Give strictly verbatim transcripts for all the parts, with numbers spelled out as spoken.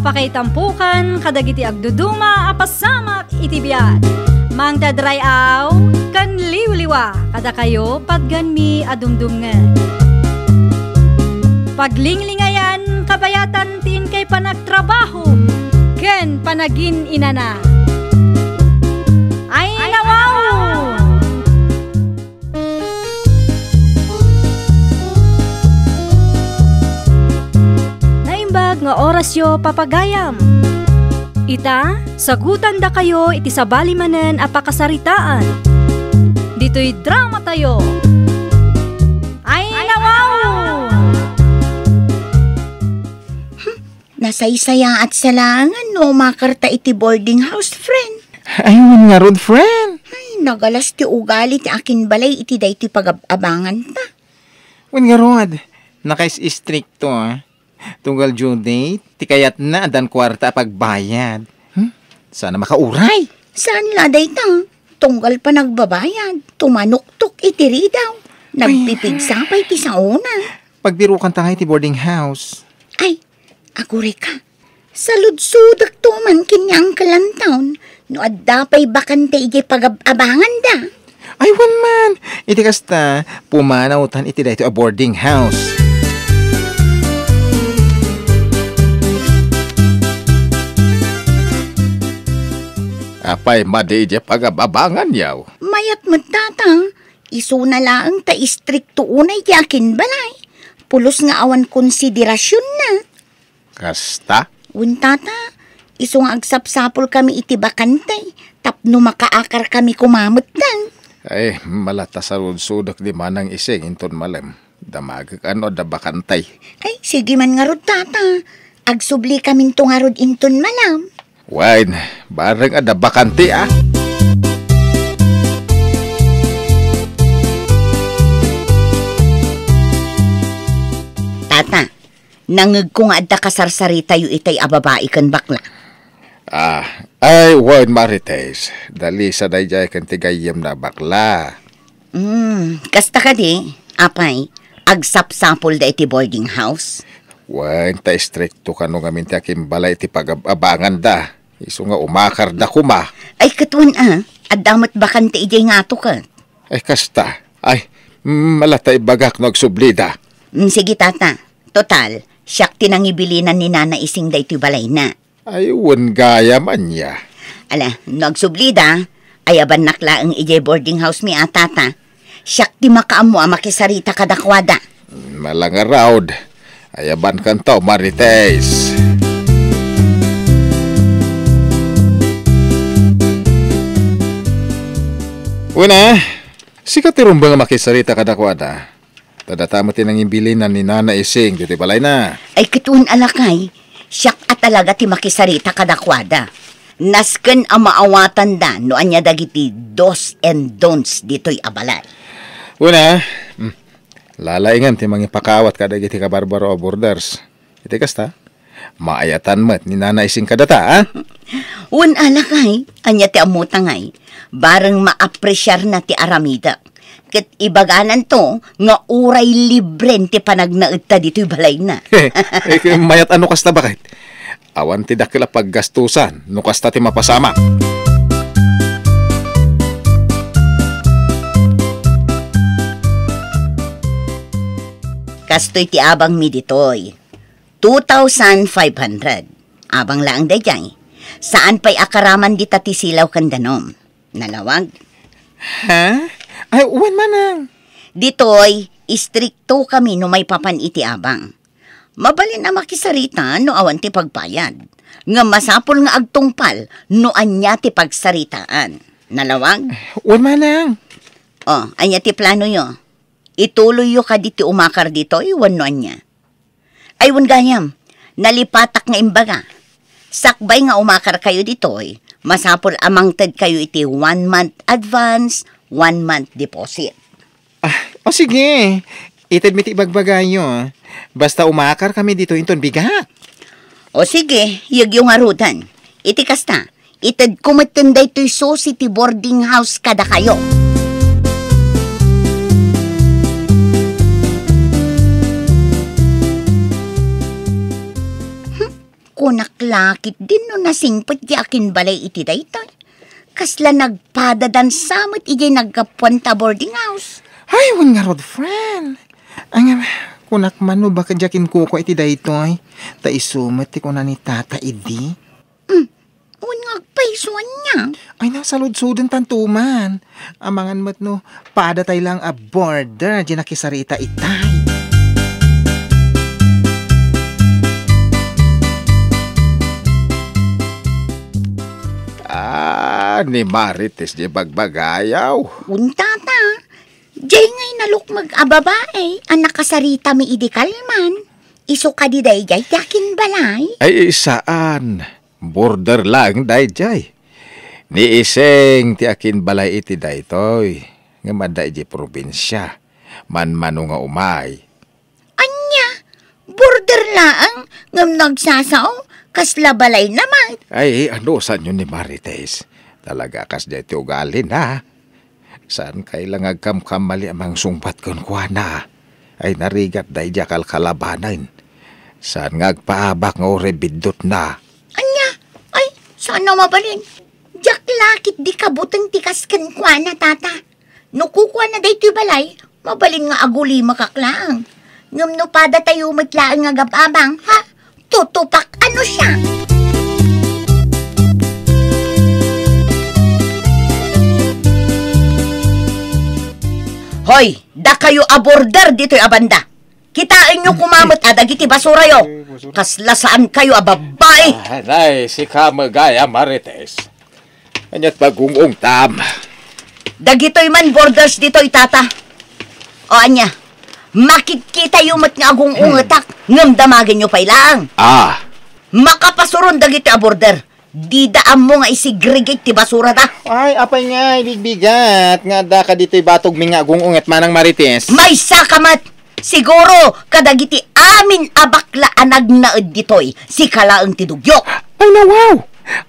Pakaitampukan kadagiti agduduma a pasamak iti biag. Mangted ray-aw ken liwliwa kadakayo patganmi a dumdumngeg. Paglinglingayan kabayatan ti inkay panagtrabaho ken panagin-inana. Ay, nawaw! Naimbag nga orasyo, papagayam. Ita, sagutandakayo iti sabali manen a pakasaritaan. Ditoy dramatayo. Ay, nawaw! Nasaysayaat sa laengen no umakarta iti boarding house, friend. Ay, wen ngarud, friend. Ay, nagalas ti ugali ti akinbalay iti daytoy pagab-abanganta. Wen ngarud, nakais-istrikto, ah. Tunggal due date, ti kayatna, addan kuarta a pagbayad. Hmm? Sana makauray. Saan la dayta? Tunggal pa nagbabayad, tumanuktok iti ridaw. Ay. Nagpipigsa pay ti saona. Pagbirokanta ngay ti boarding house. Ay, agurayka. Saludsodekto man ken ni Uncle Anton no adda pay bakante idiay pagab-abanganda. Ay, wen man. Iti kasta, pumanawtan iti daytoy a boarding house. Apay madi idiay pagab-abanganyo? Mayat met, Tata. Isuna laeng ta istrikto unay ti akinbalay. Pulos nga awan konsiderasionna. Kasta? Wen, Tata, isu nga agsapsapulkami iti bakante tapno makaakarkami koma metten. Ay, malata saludsodek ni Manang Ising inton malem. Damagek no adda bakante. Ay, sige man ngarud, Tata. Agsublikaminto ngarud inton malem. Wen, bareng adda bakante, ah. Tata, nangngegko nga adda kasarsaritayo itay a babai ken bakla. Ah, ay, wen, Marites. Dalisa daydiay ken ti gayyemna a bakla. Hmm, kasta kadi, apay, agsapsapulda iti boarding house? Wen, ta istrikto kano ngamin ti akinbalay iti pagab-abanganda. Isu nga umakarda koma. Ay, ket wen a, adda met bakante idiay ngato ket. Ay, kasta. Ay, mm, malata ibagak no agsublida. Mm, sige, Tata. Total, siak ti nangibilinan ni Nana Ising daytoy balayna. Ay, wen gayam ania. Ala, no agsublida, ayabannak laeng idiay boarding house mi a, Tata. Siak ti makaammo a makisarita kadakuada. Malangarud. Ayabankanto, Marites. Wen a, sika ti rumbeng a makisarita kadakuada. Ta data met ti nangibilinan ni Nana Ising ditoy balayna. Ay, ket wen a lakay, siak a talaga ti makisarita kadakuada. Nasken a maawatanda no ania dagiti do's and don'ts ditoy a balay. Wen a, mm, lalaingem ti mangipakaawat kadagiti kabarbaro a boarders. Iti kasta, maayatan met ni Nana Ising kadata, a? Wen a lakay, ania ti ammota ngay? Bareng maapresiarna ti aramidek. Ket ibagananto nga uray libren ti panagnaedta ditoy balayna. Eh, mayat a no kasta, baket? Awan ti dakkel a paggastusan no kasta ti mapasamak. Kastoy ti abangmi ditoy. Two thousand five hundred. Abang laeng daydiay. Saan pay a karaman dita ti silaw ken danum. Nalawag? Ha? Ay, wen manang. Ditoy, istrikto kami no maipapan iti abang. Mabalin a makisarita no awan ti pagbayad. Ngem masapul nga agtungpal no ania ti pagsaritaan. Nalawag? Wen manang. O, ania ti planoyo? Ituloyyo kadi ti umakar ditoy wenno ania? Ay, wen gayam, nalipatak nga imbaga. Sakbay nga umakarkayo ditoy, masapul a mangtedkayo iti one month advance, one month deposit. Ah, o sige. Itedmi ti ibagbagayo, ah. Basta umakar kami ditoy inton bigat. O sige, yegyo ngaruden. Iti kasta, itedko metten daytoy susi ti boarding house kadakayo. Hmm, kunak Lakit din no nasingpet di akinbalay iti daytoy. Kasla nagpadadansa met idiay naggapuan ta boarding house. Ay, wen ngarud, friend. Ay, nga, kunak man no baket diak inkukua iti daytoy. Ta isu met ti kuna ni Tata idi. Hmm, wen nga agpayso ania? Ay, nasaludsoden tanto man. Amangan met no, padatay lang a border, di nakisarita itay. Ah, ni Marites di bagbagayaw. Wen, Tata, diay nga inalukmeg a babai a nakasaritami idi kalman, isu kadi daydiay ti akinbalay? Ay, saan. Border laeng daydiay. Ni Ising ti akinbalay iti daytoy, ngem adda idiay probinsia. Manmano nga umay. Ania? Border laeng ngem nagsasao? Kasla balayna met? Ay, anusanyo ni Marites? Talaga a kasdiay ti ugalina. Saan kay la nga agkamkamali a mangsungbat kenkuana? Ay, narigat daydiay a kalkalabanen. Saan nga agpaabak nga uray biddutna? Ania? Ay, saan a mabalin? Diak lakit di kabuteng ti kas kenkuana, Tata. No kukuana daytoy balay, mabalin nga agulimakak laeng. Ngem no padatayo met laeng nga agab-abang, ha? Tutupak ano siya? Hoy, dakayo a border ditoy a banda. Kitaenyo koma met a dagiti basurayo. Kasla saan kayo a babbai. Ah, nay, sika met gayam, Marites. Aniat pagung-ungtam? Dagitoy man borders ditoy, Tata. O ania, makitkitayo met nga agung-ungetak, ngem damagenyo pay laeng. Ah. Makapasuron dagitoy a border. Dida ammo nga i-segregate ti basurada. Ay, apay nga, ibigbigat nga adda ka ditoy batogmi nga agung-unget manang Marites? Maysaka met! Siguro, kadagiti amin a bakla a nagnaed ditoy, sika laeng ti dugyok. Ay, nawaw!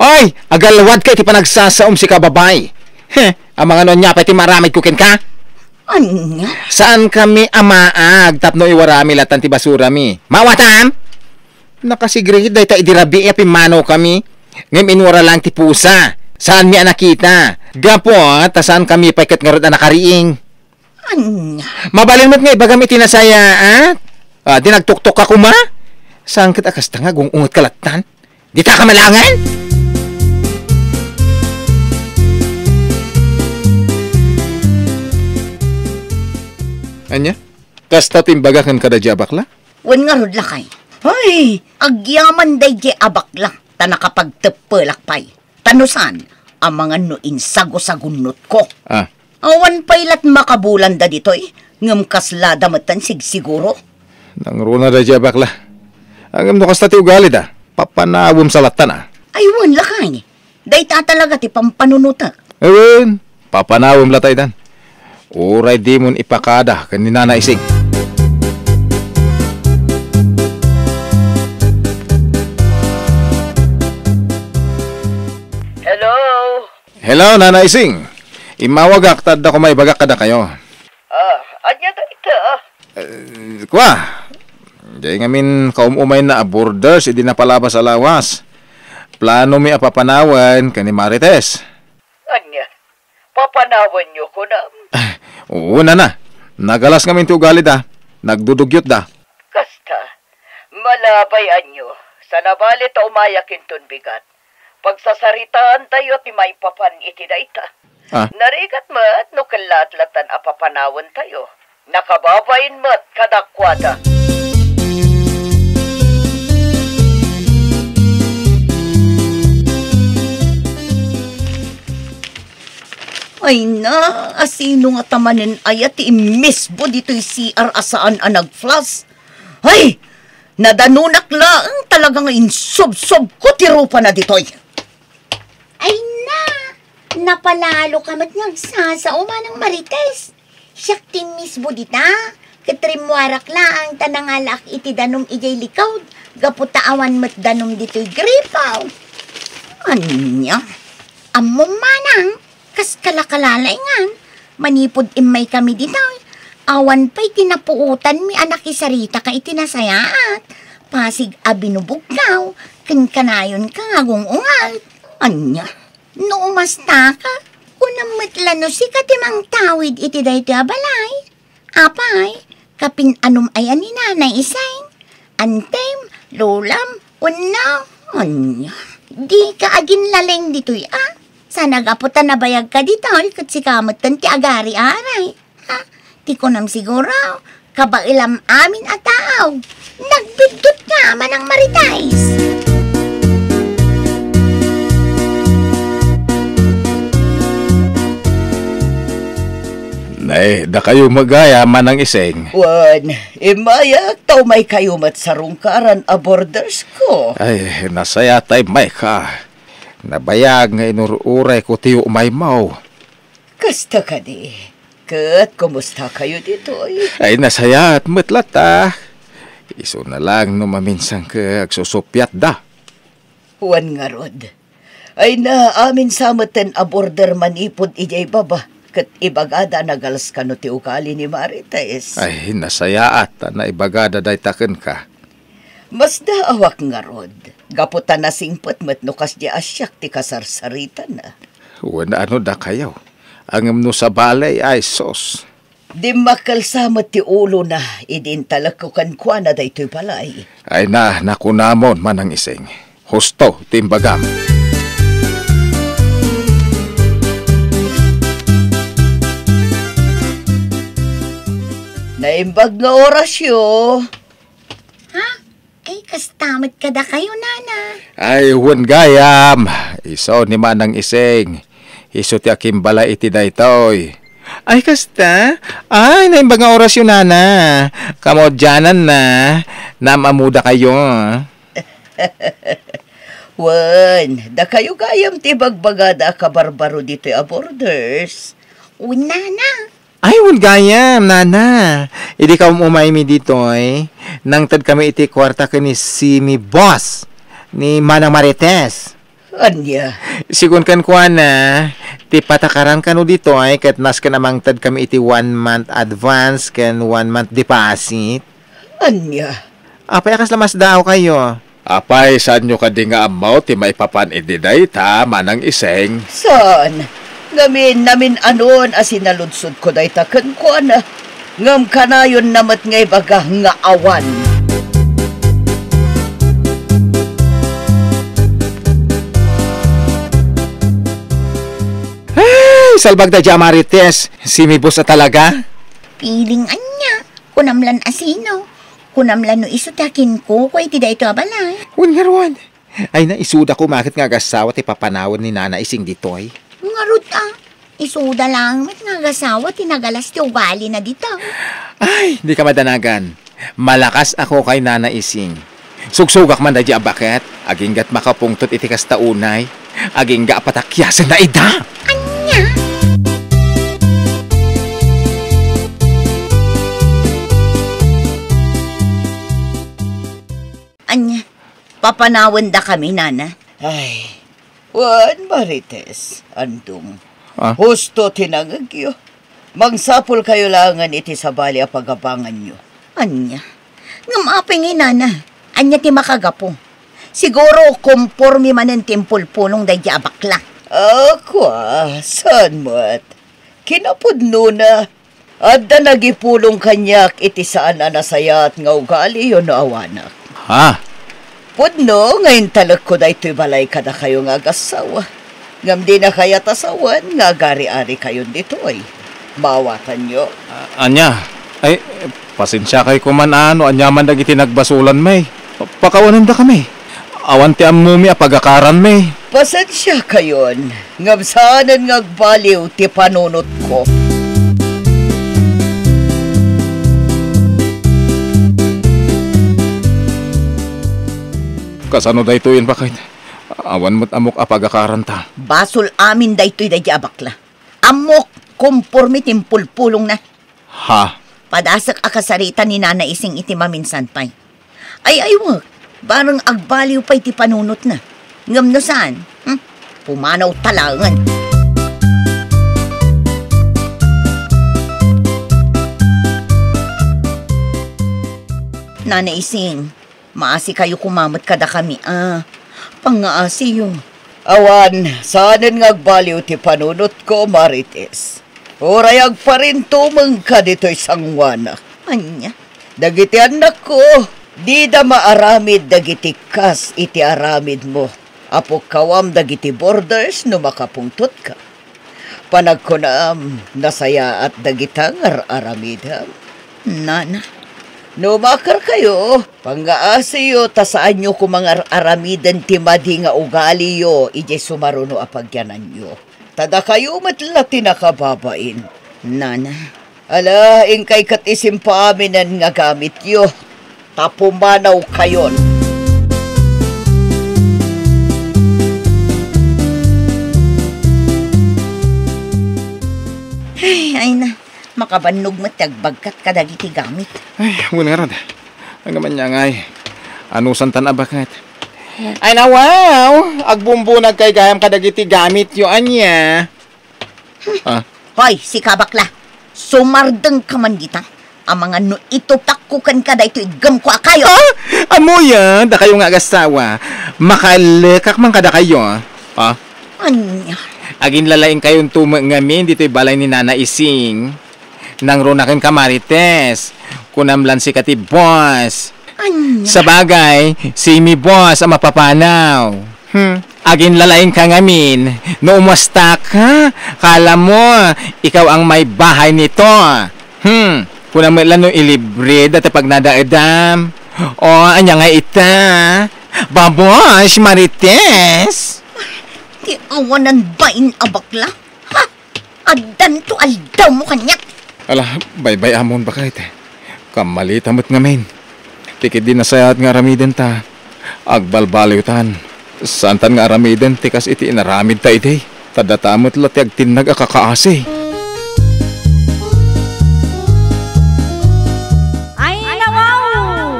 Ay, agalwad ka iti panagsasaom, sika babai. He, amangan no ania pay ti maaramidko kenka? Ania? Saan kami a maag tapno iwarami latan ti basurami? Mawatam? Nakasigrit dayta idi rabii a pimmanaw kami. Ngem inwara lang ti pusa. Saanmi a nakita. Gapu ta saan kami pay ket ngarud a nakariing. Ania? Mabalin met nga ibagam iti nasayaat. Ah, di nagtuktok ka koma? Saan ket a kasta nga agung-unget ka lattan? Dita ka malangen? Ania? Kasta ti imbaga ken kada dia bakla? Wen ngarud, lakay. Ay, agyaman daydiay a bakla, ta nakapagteppelak pay. Ta no saan, amangan no insagusagunnotko. Ah. Awan pay lat makabulanda ditoy, ngem kaslada metten sigsiguro. Nangruna daydiay a bakla. Ngem no kasta ti ugalida, papanawem sa lattan a. Ay, wen, lakay. Dayta talaga ti pampanunotek. Wen, papanawem lattan. Uray dimon ipakada ken ni Nana Ising. Hello? Hello, Nana Ising. Immawagak ta adda koma ibagak kadakayo. Ah, ania dayta? Eh, kua, diay ngamin kaum-umayna a borders idi napalabas a lawas. Planomi a papanawen ken ni Marites. Ania? Papanawenyo, kunam? Ah, wen, Nana. Nagalas ngamin ti ugalida. Nagdudugyotda. Kasta, malabay anyo, sa nabali ta umayak inton bigat. Pagsasaritaantayo ti maipapan iti dayta. Ah. Narigat met no kellatlattan a papanawentayo. Nakababain met kadakuada. Ay na, asino ngata manen aya ti immisbo ditoy C R a saan a nag-flush? Ay, nadanonak laeng talaga nga insubsobko ti rupana ditoy. Ay na, napalalo ka met nga agsasao, Manang Marites. Siak ti immisbo dita, ket rimmuarak laeng ta nangalaak iti danum idiay likod, gapu ta awan met danum ditoy gripo. Ania? Ammom, Manang, kas kalakalaingan, manipud immaykami ditoy, awan pay ti napuotanmi a nakisaritaka iti nasayaat. Pasig a binubugkaw, Inkanayonka nga agung-ungat. Ania? No umastaka, kunam met la no sika ti mangtawid iti daytoy a balay. Apay, kapin-anum aya ni Nanay Iseng? Antem, lolam, wenno? Ania? Dika aginlaleng ditoy a? Saan a gapu ta nabayagka ditoy ket sika metten ti agari-ari? Ha? Ti kunam siguro, kabaelam amin a tao. Nagbiddut ka, Manang Marites. Nay, dakayo met gayam, Manang Iseng. Wen, immayak ta umaykayo met sarungkaran a boarders ko. Ay, nasayaat ta immayka. Nabayag nga inur-urayko ti umaymo. Kasta kadi. Ket kumustakayo ditoy? Ay, nasayaat met latta. Isuna lang no maminsanka agsusuppiatda. Wen ngarud. Ay, naamin sa metten a boarder manipud idiay baba, ket ibagada a nagalas kano ti ugali ni Marites. Ay, nasayaat ta naibagada dayta kenka. Masdaawak ngarud, gapu ta nasingpet met no kasdiay a siak ti kasarsaritana. Wenno dakayo, ngem no sabali, ay sus. Dimmakkel sa met ti ulona idi intalekko kenkuana daytoy balay. Ay na, nakunamon, Manang Ising. Husto ti imbagam. Naimbag nga orasyo. Ha? Ay, kasta met kadakayo, Nana. Ay, wen gayam. Isu ni Manang Ising. Isu ti akimbalay iti daytoy. Ay, kasta? Ay, naimbag nga orasyo, Nana. Kamaudiananna. Naam-ammodakayo. Wen, dakayo gayam ti ibagbagada a kabarbaro ditoy a boarders. Wen, Nana. Ay, wen gayam, Nana. Idi kaum-umaymi ditoy, nangtedkami iti kuarta ken ni Simi Boss, ni Manang Marites. Ania? Sigun kenkuana, ti patakaran kano ditoy ket nasken a mangtedkami iti one month advance ken one month deposit. Ania? Apay a kasla masdaawkayo? Apay, saanyo kadi nga ammo ti maipapan idi dayta, Manang Ising? Saan? Ngamin, namin-anon a sinaludsodko dayta kenkuana. Ngem kanayonna met nga ibaga nga awan. Ay, salbag da dia Marites, Simi Boss a talaga. Piling ania? Kunam lan a sino? Kunam lan no isu ti akinkukua iti daytoy a balay? Wen ngarud. Ay na, isuda koma ket nga agasawa ti papanawen ni Nana Ising ditoy. Ngarud a, isuda laeng met nga agasawa ti nagalas ti ugalina dita. Ay, dika madanagan. Malakas ako kay Nana Ising. Sugsugak man daydi a baket, aginggat makapungtot iti kasta unay. Agingga a patakiasen na ida. Ania? Ania? Papanawendakami, Nana? Ay, wen, Marites, Andong. Ah? Husto ti nangegyo. Mangsapulkayo laengen iti sabali a pagabanganyo. Ania? Ngem apay ngay, Nana? Ania ti makagapu? Siguro, kompormi manen ti impulpulong daydi a bakla. A, kua, saan met? Kinapudnona, adda nagipulong kaniak iti saan a nasayaat nga ugali no awanak. Ha? Pudno nga intalekko daytoy balay kadakayo nga agassawa. Ngem dinakayat a sawen nga agari-arikayon ditoy. Maawatanyo? A-, ania? Ay, pasensiakay koma no aniaman dagiti nagbasolanmi. Pakawanendakami. Awan ti ammomi a pagakaranmi. Pasensiakayon, ngem saanen nga agbaliw ti panunotko. Kasano daytoyen, baket? Awan met ammok a pagakaranta. Basol amin daytoy daydi a bakla. Ammok, kompormi ti impulpulongna. Ha? Padasek a kasarita ni Nana Ising iti maminsan pay. Ay-aywek, bareng agbaliw pay ti panunotna. Ngem no saan, hmm? Pumanawta laengen. Nana Ising, maasikayo koma met kadakami a. pangngaasiyo. Awan, saanen nga agbaliw ti panunotko, Marites. Uray agparintumengka ditoy sangoanak. Ania? Dagiti annakko, dida maaramid dagiti kas iti aramidmo. Apukawam dagiti borders no makapungtotka. Panagkunam, nasayaat dagita nga ar-aramidem. Nana. No makarkayo, pangngaasiyo ta saanyo koma nga ar-aramiden ti madi nga ugaliyo idiay sumaruno a pagyananyo. Ta dakayo met la ti nakababain. Nana. Ala, inkay ket isimpaaminen nga gamityo, ta pumanawkayon. Ay, ay na, makabannog met ti agbagkat kadagiti gamit. Ay, wen ngarud. Ania man ngay, anusantan a baket? Ay, nawaw! Agbumbunagkay gayam kadagiti gamityo, ania? Ah. Hoy, sika bakla! Sumardengka man dita. Amangan no itupakko kenka daytoy iggemko a kayo. Ah! Ammoyo, dakayo nga agasawa. Makaellekak man kadakayo. Ah? Ania? Aginlalaingkayonto met ngamin ditoy balay ni Nana Ising. Nangruna kenka, Marites. Kunam lan sika ti boss. Ania? Sabagay, simi boss a mapapanaw. Hmm. Aginlalaingka ngamin, no umastaka, kala mo, ikaw ang may bahay nito. Hmm. Kunam met la no ilibre dayta pagnadaedam. O, ania nga ita? Babos, Marites! Ti awanan bain a bakla? Ha? Addanto aldawmo kaniak. Ala, baybay-amon baket. Kammalita met ngamin. Ti ketdi nasayaat nga aramidenta, agbalbaliwtan. Saantan nga aramiden ti kas iti inaramidta idi. Ta data met la ti agtinnag a kakaasi. Ay, nawaw!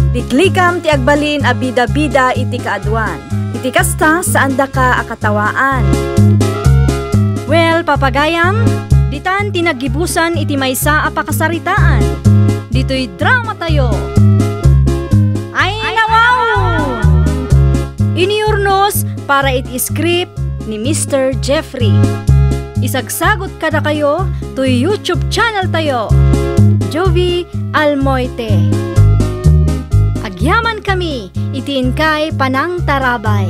Biklikam ti agbalin a bida-bida iti kaaduan. Iti kasta, saandaka a katawaan. Well, papagayam, ditan ti naggibusan iti maysa a pakasaritaan. Ditoy dramatayo. Ay, nawaw! Iniyurnos para iti script ni Mister Jeffrey. Isagsagot kadakayo toy YouTube channel tayo, Jovie Almoite. Agyaman kami iti inkay panangtarabay.